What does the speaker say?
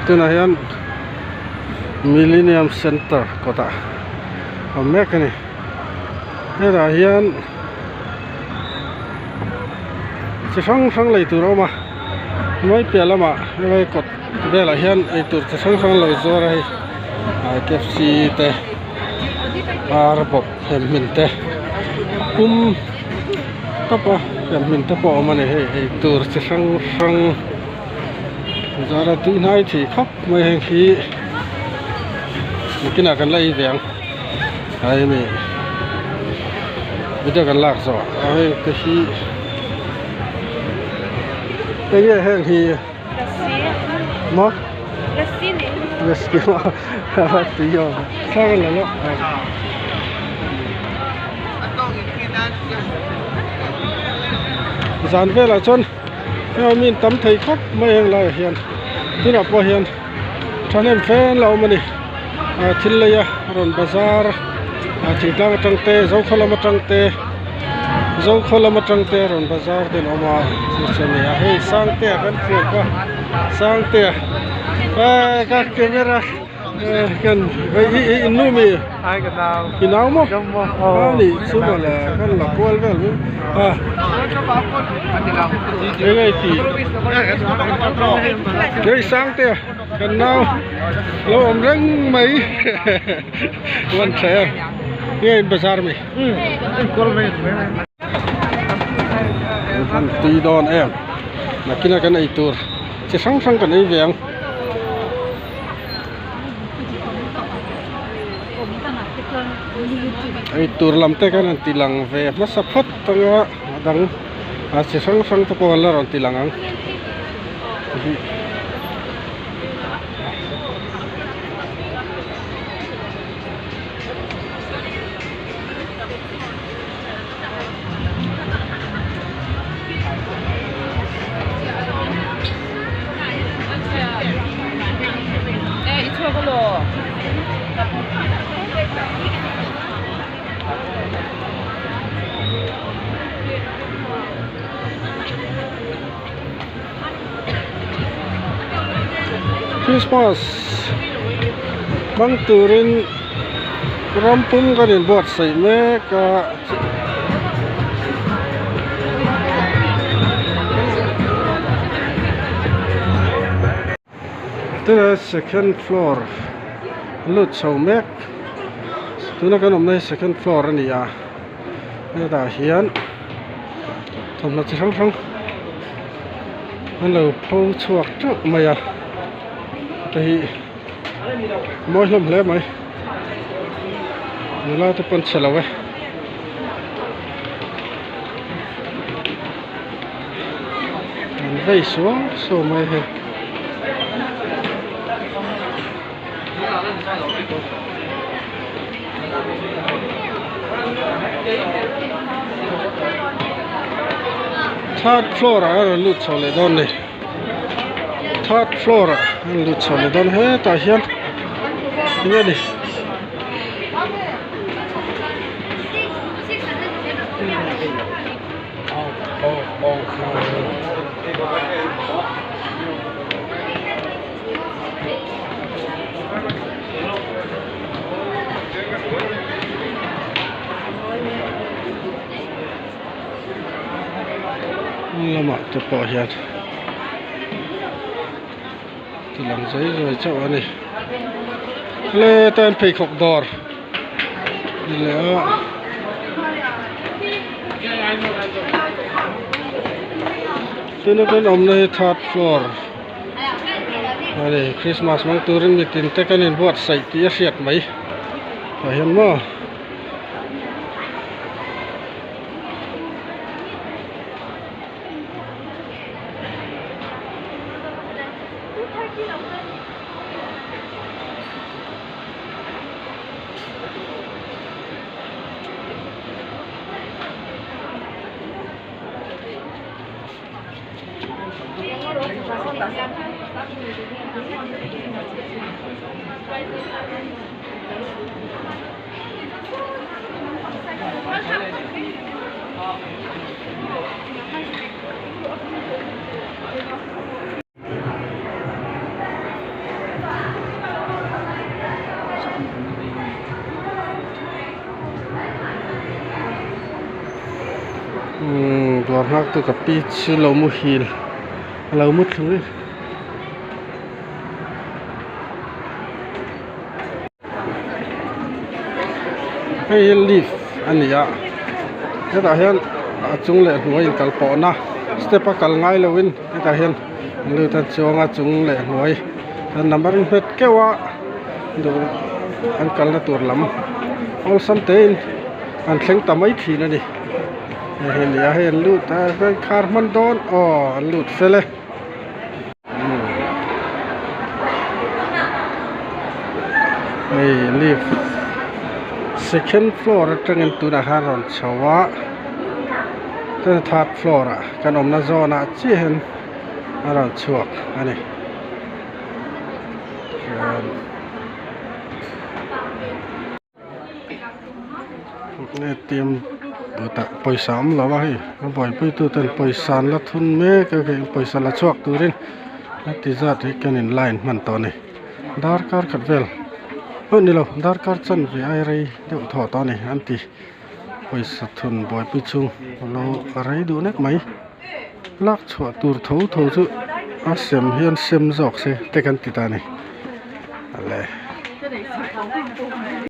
Tunah hian Millenium Centre kawtah a awm mek a ni. Hetah hian chi hrang hrang lei tur a awm a mai piah lamah helai kawt velah hian eitur chi hrang hrang lo zuar a hei ah kfc te ar bawp hem hmin te pum tawp a hem hmin te pawh a awm a ni hei eitur chi hrang hrang zara tui hnai thei khawp mai heng hi nakinah kan la ei ve ang a hemi video kan lak zawh ah heng te hi enge heng hi maw lassi maw tui awm thla kan la lawk zan velah chuan. Heng mi an tam thei khawp mai heng laiah hian tunah pawh hian thahnem fe an la awm a ni ah thil lei a rawn bazar ah thingtlang atang te zokhaw lam atang te zokhaw lam atang te rawn bazar te an awm a chu chu a ni a hei sangtea kan hriat kha sangtea eh ka camera. Kan i nu mi Ai ka nau. I nau maw? Dam maw? A nih chu mawle kan la kual vel mai a. Eng ei tih? Hei Sangtea kan nau lo awm reng mai van tha em. Nge in bazar mi? Kan tui dawn em. Nakina kan ei tur chi hrang hrang kan ei ve ang. Ei tur lam te khan an ti lang ve hmasa phawt anga a dang a chi hrang hrang te pawh an la rawn ti lang ang. Christmas hmang turin ram pum kan inbuatsaih mek a. Tuna second floor lut chho mek tuna kan awmna hi second floor a ni a hetah hian thawmhnaw chi hrang hrang an lo pho chhuak teuh mai a heta hi mawi hlawm hle mai nula te pawn chhe lo e. An vei suau suau mai hei. Third floor ah a rawn lut chho leh dawn a ni third floor ah a rawn lut chho leh dawn hetah hian enge ni. Lamah te pawh hian ti lang zai zai chauh a ni le tan pheikhawk dawr ni leh a. Tuna kan awmna hi third floor a ni Christmas hmang turin mitin te kan inbuatsaih tih a hriat mai tah hian maw. nghak tu ka pi chu lo muhil a lo mu thlu ngei. Hei hi lift a ni a hetah hian a chung leh hnuai inkal pawhna step a kal ngai loin hetah hian an lut a chuang a chung leh hnuai chuan number in hmet keuh a duh an kalna tur lam awlsam tein an thleng ta mai thin a ni hei hi a ni a hei an lut a khar hman dawn aw an lut fel e. Hei lift second floor atangin tunah khan rawn chho a chuan third floor ah kan awmna zawn ah chiah hian a rawn chhuak a ni chuan. ATM tah pawisa a awm lo a hei a buaipui tu ten pawisa an la thun mek a hei pawisa la chhuak turin heti zat hi kan in line hman tawh a ni darkar khat vel pawh ni lo darkar chanve ai rei deuh thawh tawh a ni an ti pawisa thun buaipui chhung alo a rei duh nek mai lak chhuah tur tho tho chu a sem hian sem zawk se te kan ti ta a ni ale.